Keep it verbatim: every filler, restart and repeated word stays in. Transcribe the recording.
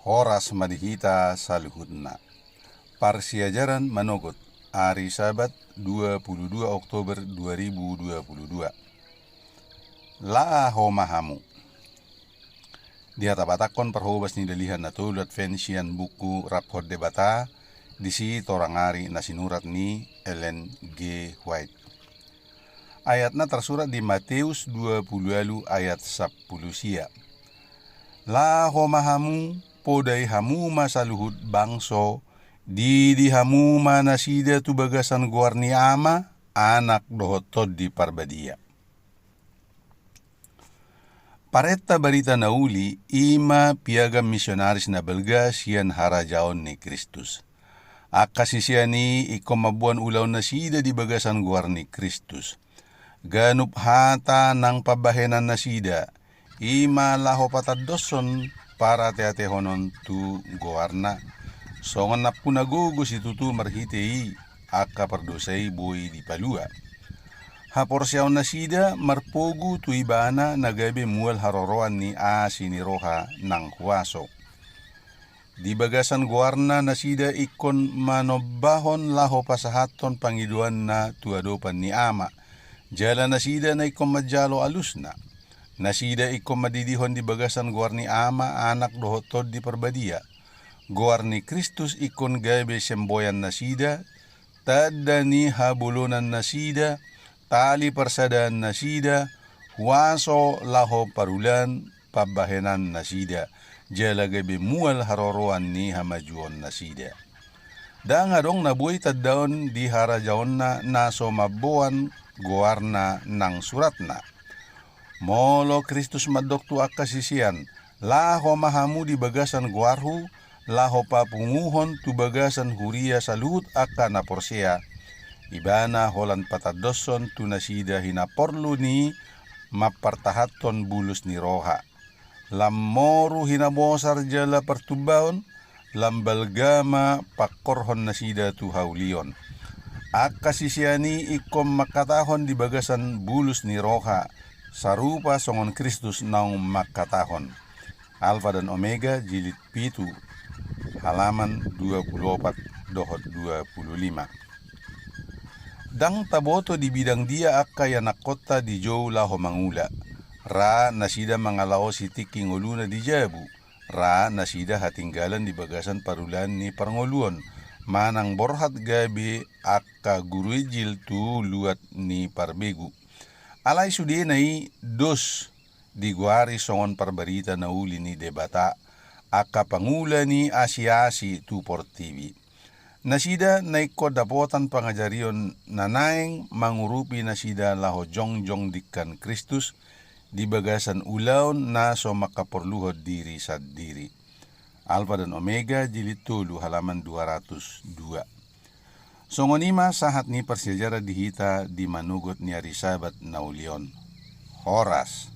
Horas ma di hita saluhutna. Parsiajaran manogot, ari Sabat, dua puluh dua Oktober dua ribu dua puluh dua. Laho ma hamu. Dihatabatakhon parhobas ni Dalihan Na Tolu Advent sian buku Raphon Debata, disi torang ari, na sinurat ni Ellen G. White. Ayatna tarsurat di Mateus dua puluh ualu ayat sampulu sia. Laho ma hamu, podai hamu ma saluhut bangso, didi hamu ma nasida tu bagasan goar ni Ama, Anak dohot Tondi Parbadia. Parenta barita na uli i ma piagam misionaris na balga sian harajaon ni Kristus. Angka sisean i ingkon mamboan ulaon nasida di bagasan goar ni Kristus. Ganup hata nang pambahenan nasida, i ma laho patandoshon parateatehonon tu goarna. Songon nampuna gogo situtu marhite i, angka pardosa i boi dipalua. Haporseaon nasida marpogu tu Ibana na gabe mual haroroan ni asi ni roha nang huaso. Di bagasan goarna nasida ingkon manombahon laho pasahathon pangidoanna tu adopan ni Ama. Jala nasida na ingkon manjalo alusna. Nasida ingkon mandidihon di bagasan goar ni Ama, Anak dohot Tondi Parbadia. Goar ni Kristus ingkon gabe semboyan nasida, tanda ni habolonan nasida, tali parsadaan nasida, huaso laho parulan pambahenan nasida, jala gabe mual haroroan ni hamajuon nasida. Ndang adong na boi tandaon di harajaonna na so mamboan goarna nang suratna. Molo Kristus mandok tu angka sisean, laho ma hamu di bagasan goarhu, laho papunguhon tu bagasan huria saluhut angka na porsea, Ibana holan patandoshon tu nasida hinaporlu ni mampartahathon bulus ni roha. Lam moru hinabosar jala partumbaon, lam balga ma pangkorhon nasida tu haulion. Angka sisean i ingkon mangkatahon di bagasan bulus ni roha, sarupa songon Kristus naung mangkatahon. Alfa dan Omega, jilid pitu, halaman dua puluh opat dohot dua puluh lima. Ndang taboto di bidang dia angka ianakkonta dijou laho mangula. Ra nasida mangalaosi tingki ngoluna di jabu. Ra nasida hatinggalan di bagasan parulaan ni parngoluon, manang borhat gabe angka guru Injil tu luat ni parbegu. Alai sudena i dos digoari songon parbarita na uli ni Debata, angka pangula ni asiasi tu portibi. Nasida na ingkon dapotan pangajarion na naeng mangurupi nasida laho jongjong dingkan Kristus di bagasan ulaon na so mangkaporluhon diri sandiri. Alfa dan Omega, jilid tolu, halaman dua ratus dua. Songon i ma sahat ni parsiajaran di hita di manogot ni ari Sabat na uli on. Horas.